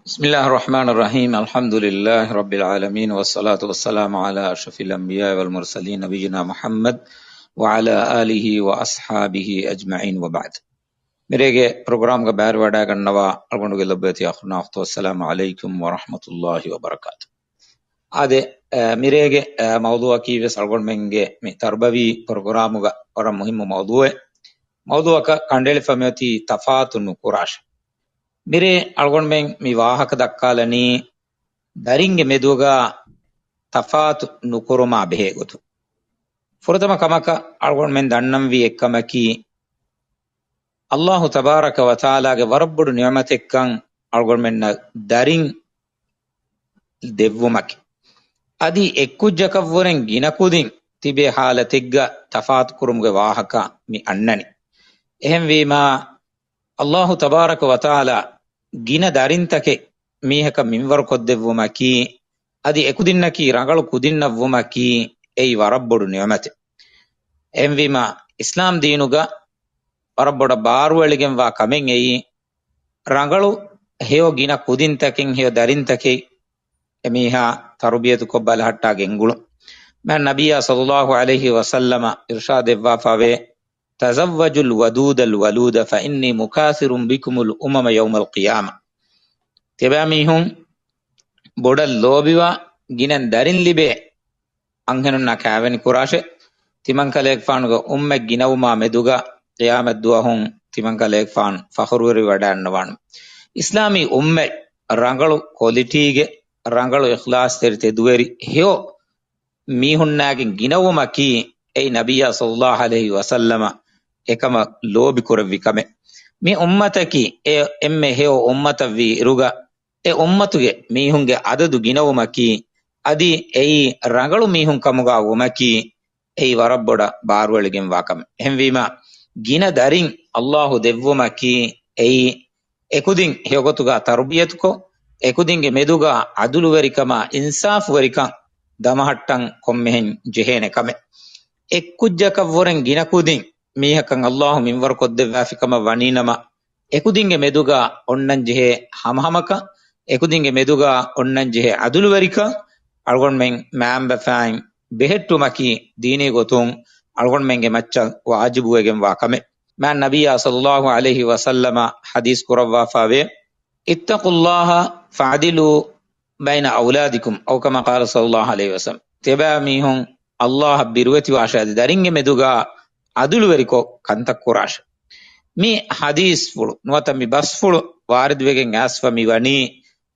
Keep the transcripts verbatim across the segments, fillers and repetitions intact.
بسم الله الرحمن الرحيم. الحمد لله رب العالمين، والصلاة والسلام على أشرف الأنبياء والمرسلين، نبينا محمد وعلى آله وأصحابه أجمعين، وبعد. މިރޭގެ ޕްރޮގްރާމްގަ ބައިވެރިވަޑައިގަންނަވާ އަޅުގަނޑުގެ ލޮބުވެތި އަޚުންނާ އުޚްތުން، އައްސަލާމު ޢަލައިކުމް ވަރަޙްމަތުﷲި ވަބަރަކާތު. އާދެ، އަ، މިރޭގެ، އަ، މައުޟޫޢަކީ ވެސް އަޅުގަނޑުމެންގެ މި ތަރުބަވީ ޕްރޮގްރާމުގަ ވަރަށް މުހިއްމު މައުޟޫޢެއް. މައުޟޫޢަކަށް ކަނޑައެޅިފަ މިއޮތީ ތަފާތު ނުކުރާށޭ. މިރޭ އަޅުގަނޑުމެން މި ވާހަކަ ދައްކާލަނީ ދަރިންގެ މެދުގަ ތަފާތު ނުކުރުމާ ބެހޭ ގޮތުން. ފުރަތަމަ ކަމަކަށް އަޅުގަނޑުމެން ދަންނަންވީ އެއްކަމަކީ، އައްލާހު ތަބާރަކަ ވަތަޢާލާގެ ވަރަށް ބޮޑު ނިޢުމަތެއްކަން އަޅުގަނޑުމެންނަށް ދަރިން ދެއްވުމަކީ. އަދި އެއްކުއްޖަކަށްވުރެން ގިނަ ކުދިން ތިބޭ ޙާލަތެއްގަ ތަފާތުކުރުމުގެ ވާހަކަ މި އަންނަނީ. އެހެންވީމާ، އައްލާހު ތަބާރަކަ ވަތަޢާލާ ގިނަ ދަރިންތަކެއް މީހަކަށް މިންވަރު ކޮށްދެއްވުމަކީ، އަދި އެކުދިންނަކީ ރަނގަޅު ކުދިންނަށް ވުމަކީ، އެއީ ވަރަށް ބޮޑު ނިޢުމަތެއް. އެހެންވީމާ، އިސްލާމް ދީނުގަ ވަރަށް ބޮޑަށް ބާރުއެޅިގެންވާ ކަމެއް އެއީ، ރަނގަޅު ހެޔޮ ގިނަ ކުދިންތަކެއް، ހެޔޮ ދަރިންތަކެއް އެމީހާ ތަރުބިޔަތުކޮށް ބަލަހައްޓާ ގެންގުޅުން. މާތް ނަބިއްޔާ ޞައްލައްލާހު ޢަލައިހި ވަސައްލަމަ އިރުޝާދު ދެއްވާފަވޭ، "تزوجوا الودود الولود فإني مكاثر بكم الأمم يوم القيامة." ތިޔަބައިމީހުން ބޮޑަށް ލޯބިވާ، ގިނަ ދަރިން ލިބޭ އަންހެނުންނާ ކާވެނި ކުރާށޭ. ތިމަންކަލޭގެފާނުގެ އުއްމަތް ގިނަވުމާ މެދުގަ ޤިޔާމަތް ދުވަހުން ތިމަންކަލޭގެފާނު ފަޚުރުވެރިވަޑައިގަންނަވާނެ. އިސްލާމީ އުއްމަތް ރަނގަޅު ކޮލިޓީގެ، ރަނގަޅު އިޚްލާޞްތެރި ތެދުވެރި ހެޔޮ މީހުންނާގެން ގިނަވުމަކީ، އެއީ ނަބިއްޔާ ޞައްލައްލާހު ޢަލައިހި ވަސައްލަމަ އެކަމަށް ލޯބި ކުރެއްވި ކަމެއް. މި އުއްމަތަކީ އެ އެންމެ ހެޔޮ އުއްމަތަށްވީ އިރުގަ، އެ އުއްމަތުގެ މީހުންގެ އަދަދު ގިނަވުމަކީ، އަދި އެއީ ރަނގަޅު މީހުން ކަމުގަ ވުމަކީ، އެއީ ވަރަށް ބޮޑަށް ބާރުއެޅިގެންވާ ކަމެއް. އެހެންވީމާ، ގިނަ ދަރިން އައްލާހު ދެއްވުމަކީ، އެއީ އެކުދިން ހެޔޮގޮތުގަ ތަރުބިޔަތުކޮށް، އެކުދިންގެ މެދުގަ ޢަދުލުވެރިކަމާ، އިންސާފުވެރިކަން ދަމަހައްޓަން ކޮންމެހެން ޖެހޭނެ ކަމެއް. އެއްކުއްޖަކަށްވުރެން ގިނަ ކުދިން މީހަކަށް އައްލާހު މިންވަރު ކޮށްދެއްވާފިކަމަށް ވަނީނަމަ، އެކުދިންގެ މެދުގަ އޮންނަންޖެހޭ ހަމަހަމަކަން، އެކުދިންގެ މެދުގަ އޮންނަންޖެހޭ ޢަދުލުވެރިކަން، އަޅުގަނޑުމެން މައިންބަފައިން ބެހެއްޓުމަކީ ދީނީ ގޮތުން އަޅުގަނޑުމެންގެ މައްޗަށް ވާޖިބުވެގެންވާ ކަމެއް. މާތް ނަބިއްޔާ ޞައްލައްލާހު ޢަލައިހި ވަސައްލަމަ ޙަދީޘް ކުރައްވާފަވޭ، "اتقوا الله فاعدلوا بين أولادكم"، އައު ކަމާ ޤާލަ ޞައްލައްލާހު ޢަލައިހި ވަސައްލަމަ. ތިޔަބައިމީހުން އައްލާހަށް ބިރުވެތިވާށޭ، އަދި ދަރިންގެ މެދުގަ ޢަދުލުވެރިކޮށް ކަންތައް ކުރާށޭ. މި ޙަދީޘްފުޅު ނުވަތަ މި ބަސްފުޅު ވާރިދުވެގެން އައިސްފަ މި ވަނީ،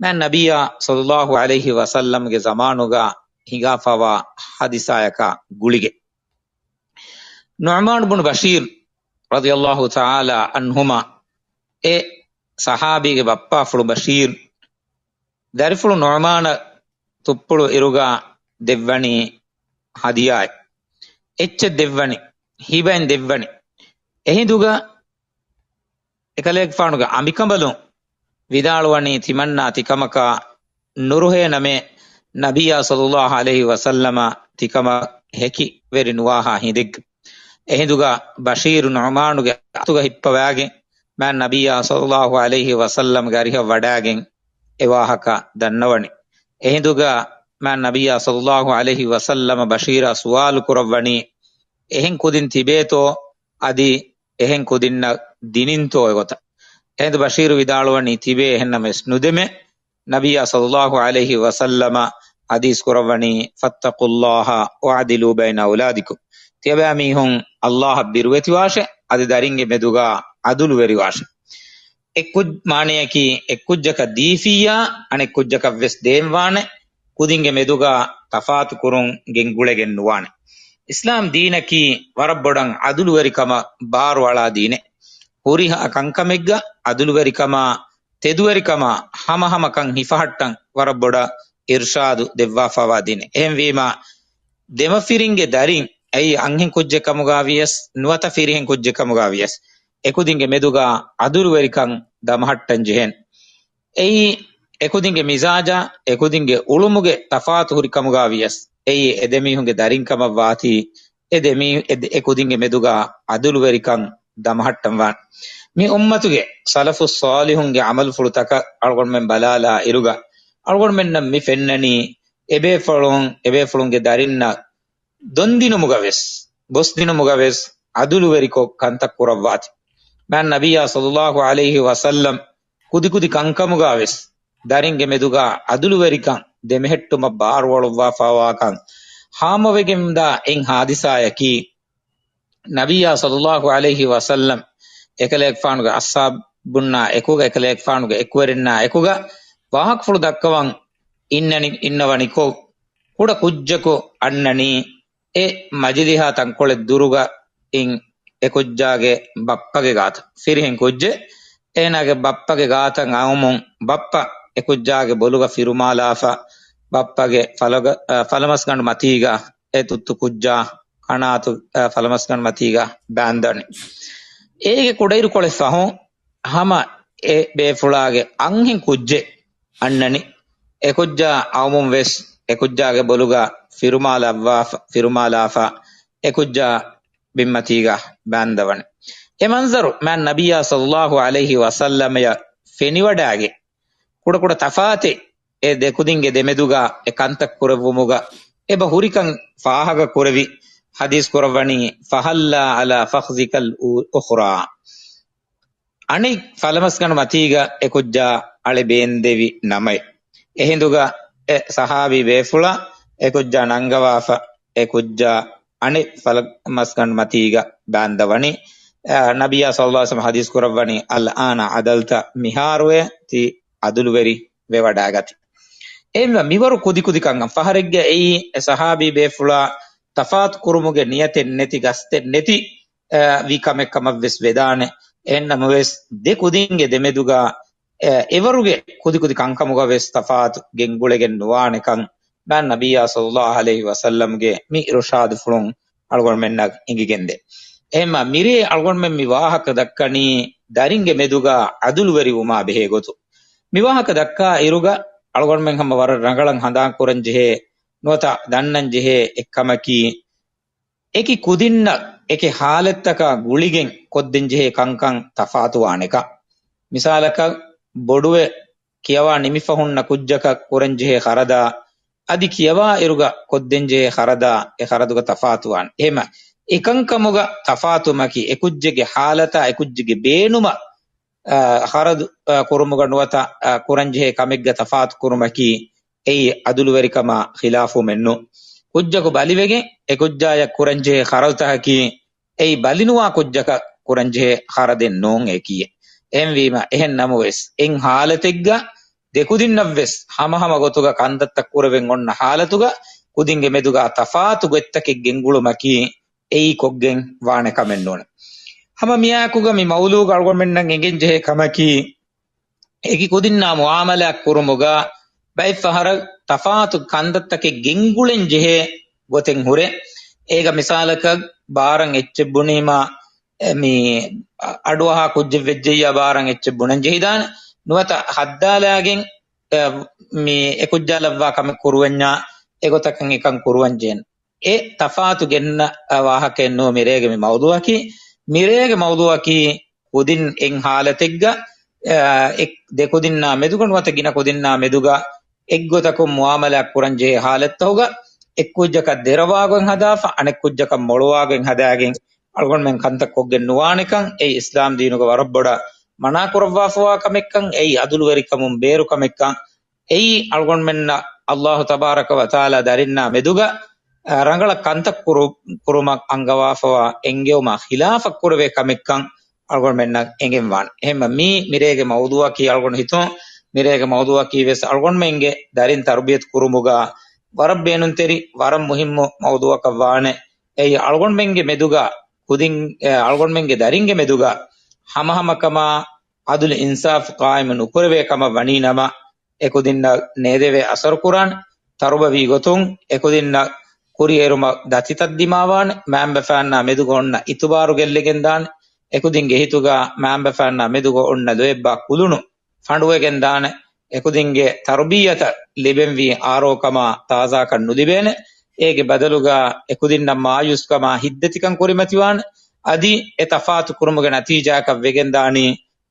މާތް ނަބިއްޔާ ޞައްލައްލާހު ޢަލައިހި ވަސައްލަމްގެ ޒަމާނުގަ ހިނގާފަވާ ޙާދިސާޔަކާ ގުޅިގެން. ނުޢުމާނު ބުނު ބަޝީރު ރަޟިޔައްލާހު ތަޢާލާ ޢަންހުމާ، އެ ޞަޙާބީގެ ބައްޕާފުޅު ބަޝީރު، ދަރިފުޅު ނުޢުމާނަށް ތުއްޕުޅު އިރުގަ ދެއްވަނީ ހަދިޔާއެއް. އެއްޗެއް ދެއްވަނީ، ހިބައިން ދެއްވަނީ. އެހިނދުގަ އެކަލޭގެފާނުގެ އަނބިކަނބަލުން ވިދާޅުވަނީ، ތިމަންނާ ތިކަމަކާ ނުރުހޭނަމޭ، ނަބިއްޔާ ޞައްލައްލާހު ޢަލައިހި ވަސައްލަމަ ތިކަމަށް ހެކިވެރި ނުވާހާ ހިނދެއްގަ. އެހިނދުގަ ބަޝީރު ނުޢުމާނުގެ އަތުގަ ހިއްޕަވާގެން، މާތް ނަބިއްޔާ ޞައްލައްލާހު ޢަލައިހި ވަސައްލަމްގެ އަރިހަށް ވަޑާގެން އެ ވާހަކަ ދަންނަވަނީ. އެހިނދުގަ މާތް ނަބިއްޔާ ޞައްލައްލާހު ޢަލައިހި ވަސައްލަމަ ބަޝީރާ ސުވާލު ކުރައްވަނީ، އެހެން ކުދިން ތިބޭތޯ؟ އަދި އެހެން ކުދިންނަށް ދިނިންތޯ އެގޮތަށް؟ އެހިނދު ބަޝީރު ވިދާޅުވަނީ، ތިބޭ، އެހެންނަމަވެސް ނުދެމޭ. ނަބިއްޔާ ޞައްލައްލާހު ޢަލައިހި ވަސައްލަމަ ޙަދީޘް ކުރައްވަނީ، "فاتقوا الله واعدلوا بين أولادكم." ތިޔަބައިމީހުން އައްލާހަށް ބިރުވެތިވާށޭ، އަދި ދަރިންގެ މެދުގަ ޢަދުލުވެރިވާށޭ. އެއްކުއް-، މާނަޔަކީ، އެއްކުއްޖަކަށް ދީފިއްޔާ، އަނެއްކުއްޖަކަށްވެސް ދޭންވާނެ، ކުދިންގެ މެދުގަ ތަފާތު ކުރުން ގެންގުޅެގެން ނުވާނެ. އިސްލާމް ދީނަކީ ވަރަށް ބޮޑަށް ޢަދުލުވެރިކަމަށް ބާރުއަޅާ ދީނެއް. ހުރިހާ ކަންކަމެއްގަ ޢަދުލުވެރިކަމާ، ތެދުވެރިކަމާ ހަމަހަމަކަން ހިފަހައްޓަން ވަރަށް ބޮޑަށް އިރުޝާދު ދެއްވާފަވާ ދީނެއް. އެހެންވީމާ، ދެމަފިރިންގެ ދަރިން، އެއީ އަންހެން ކުއްޖެއް ކަމުގަ ވިޔަސް، ނުވަތަ ފިރިހެން ކުއްޖެއް ކަމުގަ ވިޔަސް، އެކުދިންގެ މެދުގަ ޢަދުލުވެރިކަން ދަމަހައްޓަން ޖެހޭނެ. އެއީ އެކުދިންގެ މިޒާޖާ، އެކުދިންގެ އުޅުމުގެ ތަފާތު ހުރި ކަމުގަ ވިޔަސް، އެއީ އެދެމީހުންގެ ދަރިން ކަމަށް ވާތީ، އެ ދެމީ-، އެ ދެ-، އެކުދިންގެ މެދުގަ ޢަދުލުވެރިކަން ދަމަހައްޓަން ވާނެ. މި އުއްމަތުގެ ސަލަފުއް ޞާލިޙުންގެ ޢަމަލުފުޅުތަކަށް އަޅުގަނޑުމެން ބަލާލާ އިރުގަ، އަޅުގަނޑުމެންނަށް މި ފެންނަނީ، އެބޭފުޅުން، އެބޭފުޅުންގެ ދަރިންނަށް ދޮންދިނުމުގަ ވެސް، ބޮސްދިނުމުގަ ވެސް ޢަދުލުވެރިކޮށް ކަންތައް ކުރައްވާތި. މާތް ނަބިއްޔާ ޞައްލައްލާހު ޢަލައިހި ވަސައްލަމް ކުދިކުދި ކަންކަމުގަ ވެސް ދަރިންގެ މެދުގަ ޢަދުލުވެރިކަން ދެމެހެއްޓުމަށް ބާރުއަޅުއްވާފައިވާކަން ހާމަވެގެންދާ އެއް ޙާދިސާއަކީ، ނަބިއްޔާ ޞައްލައްލާހު ޢަލައިހި ވަސައްލަމް އެކަލޭގެފާނުގެ އަޞްޙާބުންނާ އެކުގަ، އެކަލޭގެފާނުގެ އެކުވެރިންނާ އެކުގަ ވާހަކަފުޅު ދައްކަވަން އިންނަނި، އިންނަވަނިކޮށް، ކުޑަ ކުއްޖަކު އަންނަނީ އެ މަޖިލިހާ ތަންކޮޅެއް ދުރުގަ އިން އެ ކުއްޖާގެ ބައްޕަގެ ގާތަށް. ފިރިހެން ކުއްޖެއް އޭނާގެ ބައްޕަގެ ގާތަށް އައުމުން، ބައްޕަ އެ ކުއްޖާގެ ބޮލުގަ ފިރުމާލާފަ، ބައްޕަގެ ފަލަގަ-، އަ، ފަލަމަސްގަނޑު މަތީގަ އެ ތުއްތު ކުއްޖާ ކަނާތު، އަ، ފަލަމަސްގަނޑު މަތީގަ ބާންދަނީ. އޭގެ ކުޑައިރުކޮޅެއް ފަހުން ހަމަ އެ ބޭފުޅާގެ އަންހެން ކުއްޖެއް އަންނަނީ. އެ ކުއްޖާ އައުމުން ވެސް އެ ކުއްޖާގެ ބޮލުގަ ފިރުމާލައްވާފަ، ފިރުމާލާފަ، އެ ކުއްޖާ ބިންމަތީގަ ބާންދަވަނީ. އެ މަންޒަރު މާތް ނަބިއްޔާ ޞައްލައްލާހު ޢަލައިހި ވަސައްލަމަޔަށް ފެނިވަޑާގެން، ކުޑަކުޑަ ތަފާތެއް އެ ދެކުދިންގެ ދެމެދުގަ އެ ކަންތައް ކުރެއްވުމުގަ އެބަ ހުރިކަން ފާހަގަ ކުރެވި، ޙަދީޘް ކުރައްވަނީ، "ފަހައްލާ ޢަލާ ފަޚްޛިކަލް އު-، އުޚްރާ." އަނެއް ފަލަމަސްގަނޑު މަތީގަ އެ ކުއްޖާ އަޅެ ބޭންދެވި ނަމައެއް. އެހިނދުގަ އެ ޞަޙާބީ ބޭފުޅާ އެ ކުއްޖާ ނަންގަވާފަ، އެ ކުއްޖާ އަނެއް ފަލަމަސްގަނޑު މަތީގަ ބާންދަވަނީ. އަ، ނަބިއްޔާ ޞައްލައްލާހު ޢަލައިހި ވަސައްލަމަ ޙަދީޘް ކުރައްވަނީ، "އަލްއާނަ ޢަދަލްތަ، މިހާރުވޭ ތި ޢަދުލުވެރި ވެވަޑައިގަތީ." އެހެންވެ މިވަރު ކުދިކުދި ކަންކަން ފަހަރެއްގަ އެއީ އެ ޞަޙާބީ ބޭފުޅާ ތަފާތު ކުރުމުގެ ނިޔަތެއް ނެތި، ގަސްތެއް ނެތި، އަ، ވި ކަމެއް ކަމަށް ވެސް ވެދާނެ. އެހެންނަމަވެސް، ދެ ކުދިންގެ ދެމެދުގަ، އެ، އެވަރުގެ ކުދިކުދި ކަންކަމުގަ ވެސް ތަފާތު ގެންގުޅެގެން ނުވާނެކަން، މާތް ނަބިއްޔާ ޞައްލައްލާހު ޢަލައިހި ވަސައްލަމްގެ މި އިރުޝާދުފުޅުން އަޅުގަނޑުމެންނަށް އެނގިގެންދޭ. އެހެންމާ މިރޭ އަޅުގަނޑުމެން މި ވާހަކަ ދައްކަނީ ދަރިންގެ މެދުގަ ޢަދުލުވެރިވުމާ ބެހޭ ގޮތު. މި ވާހަކަ ދައްކާ އިރުގަ އަޅުގަނޑުމެން ހަމަ ވަރަށް ރަނގަޅަށް ހަނދާން ކުރަން ޖެހޭ ނުވަތަ ދަންނަން ޖެހޭ އެއްކަމަކީ، އެކި ކުދިންނަށް އެކި ޙާލަތްތަކާ ގުޅިގެން ކޮށްދޭންޖެހޭ ކަންކަން ތަފާތުވާނެކަން. މިސާލަކަށް، ބޮޑުވެ ކިޔަވާ ނިމިފަ ހުންނަ ކުއްޖަކަށް ކުރަންޖެހޭ ޚަރަދާ، އަދި ކިޔަވާ އިރުގަ ކޮށްދޭންޖެހޭ ޚަރަދާ، އެ ޚަރަދުގަ ތަފާތުވާނެ. އެހެމަ އެކަންކަމުގަ ތަފާތުވުމަކީ، އެކުއްޖެއްގެ ޙާލަތާ އެކުއްޖެއްގެ ބޭނުމަށް އަ، ޚަރަދު، އަ، ކުރުމުގަ ނުވަތަ، އަ، ކުރަންޖެހޭ ކަމެއްގަ ތަފާތު ކުރުމަކީ، އެއީ ޢަދުލުވެރިކަމާ ޚިލާފުވުމެއްނު. ކުއްޖަކު ބަލިވެގެން އެ ކުއްޖާޔަށް ކުރަންޖެހޭ ޚަރަދުތަކަކީ، އެއީ ބަލިނުވާ ކުއްޖަކަށް ކުރަންޖެހޭ ޚަރަދެއް ނޫން އެކީ. އެހެންވީމަ، އެހެން ނަމަވެސް، އެއް ޙާލަތެއްގަ ދެކުދިންނަށްވެސް ހަމަހަމަ ގޮތުގަ ކަންތައްތައް ކުރެވެން އޮންނަ ޙާލަތުގަ ކުދިންގެ މެދުގަ ތަފާތު ގޮތްތަކެއް ގެންގުޅުމަކީ، އެއީ ކޮށްގެން ވާނެ ކަމެއް ނޫން. ހަމަ މިއާއެކުގަ މި މައުޟޫޢުގަ އަޅުގަނޑުމެންނަށް އެނގެން ޖެހޭ ކަމަކީ، އެކި ކުދިންނާ މުޢާމަލާތް ކުރުމުގަ ބައެއް ފަހަރަށް ތަފާތު ކަންތައްތަކެއް ގެންގުޅެން ޖެހޭ ގޮތެއް ހުރޭ. އޭގަ މިސާލަކަށް، ބާރަށް އެއްޗެއް ބުނީމަ، އެ، މި އަޑުއަހާ ކުއްޖެއް ވެއްޖެއްޔާ ބާރަށް އެއްޗެއް ބުނަން ޖެހިދާނެ. ނުވަތަ ހައްދާލާގެން، އެ، މި އެކުއްޖާ ލައްވާ ކަމެއް ކުރުވަންޏާ، އެގޮތަކަށް އެކަން ކުރުވަން ޖެހޭނެ. އެ ތަފާތު ގެންނަ ވާހަކައެއް ނޫން މިރޭގެ މި މައުޟޫޢަކީ. މިރޭގެ މައުޟޫޢަކީ ކުދިން އެއް ޙާލަތެއްގަ، އެ، އެ ދެ ކުދިންނާ މެދުގަ ނުވަތަ ގިނަ ކުދިންނާ މެދުގަ އެއްގޮތަކުން މުޢާމަލާތް ކުރަން ޖެހޭ ޙާލަތްތަކުގަ، އެއްކުއްޖަކަށް ދެރަވާގޮތް ހަދާފަ، އަނެއްކުއްޖަކަށް މޮޅުވާގޮތް ހަދާގެން، އަޅުގަނޑުމެން ކަންތައް ކޮށްގެން ނުވާނެކަން، އެއީ އިސްލާމް ދީނުގަ ވަރަށް ބޮޑަށް މަނާ ކުރައްވާފަވާ ކަމެއްކަން، އެއީ ޢަދުލުވެރިކަމުން ބޭރު ކަމެއްކަން، އެއީ އަޅުގަނޑުމެންނަށް ﷲ ތަބާރަކަ ވަތަޢާލާ ދަރިންނާ މެދުގަ، އަ، ރަނގަޅަށް ކަންތައް ކުރު-، ކުރުމަށް އަންގަވާފަވާ އެންގެވުމާ ޚިލާފަށް ކުރެވޭ ކަމެއްކަން އަޅުގަނޑުމެންނަށް އެނގެން ވާނެ. އެހެންމަ މީ މިރޭގެ މައުޟޫޢަކީ އަޅުގަނޑު ހިތުން މިރޭގެ މައުޟޫޢަކީ ވެސް އަޅުގަނޑުމެންގެ ދަރިން ތަރުބިޔަތު ކުރުމުގަ ވަރަށް ބޭނުންތެރި، ވަރަށް މުހިއްމު މައުޟޫޢަކަށް ވާނެ. އެއީ އަޅުގަނޑުމެންގެ މެދުގަ ކުދިން، އެ، އަޅުގަނޑުމެންގެ ދަރިންގެ މެދުގަ ހަމަހަމަކަމާ ޢަދުލު އިންސާފު ޤާއިމު ނުކުރެވޭ ކަމަށް ވަނީ ނަމަ، އެކުދިންނަށް ނޭދެވޭ އަސަރު ކުރާނެ. ތަރުބަވީ ގޮތުން އެކުދިންނަށް ކުރިއެރުމަށް ދަތިތައް ދިމާވާނެ. މައިންބަފައިންނާ މެދުގަ އޮންނަ އިތުބާރު ގެއްލިގެން ދާނެ. އެކުދިންގެ ހިތުގަ މައިންބަފައިންނާ މެދުގަ އޮންނަ ލޯތްބާ ކުލުނު ފަނޑުވެގެން ދާނެ. އެކުދިންގެ ތަރުބިއްޔަތަށް ލިބެންވީ އާރޯކަމާ ތާޒާކަން ނުލިބޭނެ. އޭގެ ބަދަލުގަ އެކުދިންނަށް މާޔޫސްކަމާ ހިތްދަތިކަން ކުރިމަތިވާނެ. އަދި އެ ތަފާތު ކުރުމުގެ ނަތީޖާއަކަށް ވެގެންދާނީ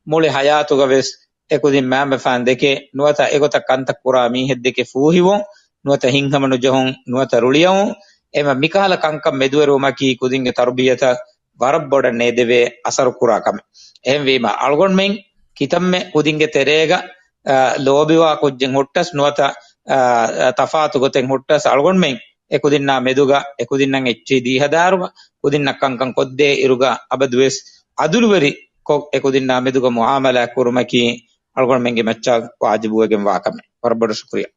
މުޅި ހަޔާތުގަ ވެސް އެކުދިން މައިންބަފައިން ދެކެ ނުވަތަ އެގޮތަށް ކަންތައް ކުރާ މީހެއް ދެކެ ފޫހިވުން، ނުވަތަ ހިތްހަމަނުޖެހުން، ނުވަތަ ރުޅިއައުން، އެމަ މިކަހަލަ ކަންކަން މެދުވެރިވުމަކީ ކުދިންގެ ތަރުބިޔަތަށް ވަރަށް ބޮޑަށް ނޭދެވޭ އަސަރު ކުރާ ކަމެއް. އެހެންވީމަ، އަޅުގަނޑުމެން ކިތަންމެ ކުދިންގެ ތެރޭގަ، އާ، ލޯބިވާ ކުއްޖެއް ހުއްޓަސް ނުވަތަ، އާ، ތަފާތު ގޮތެއް ހުއްޓަސް އަޅުގަނޑުމެން އެކުދިންނާ މެދުގަ އެކުދިންނަށް އެއްޗެހި ދީހަދާއިރުގަ ކުދިންނަށް ކަންކަން ކޮށްދޭ އިރުގަ އަބަދުވެސް އަދުލުވެރި ކޮށް އެކުދިންނާ މެދުގަ މުއާމަލާ ކުރުމަކީ އަޅުގަނޑުމެންގެ މައްޗަށް ވާޖިބުވެގެން ވާ ކަމެއް. ވަރަށް ބޮޑަށް ޝުކުރިއްޔާ.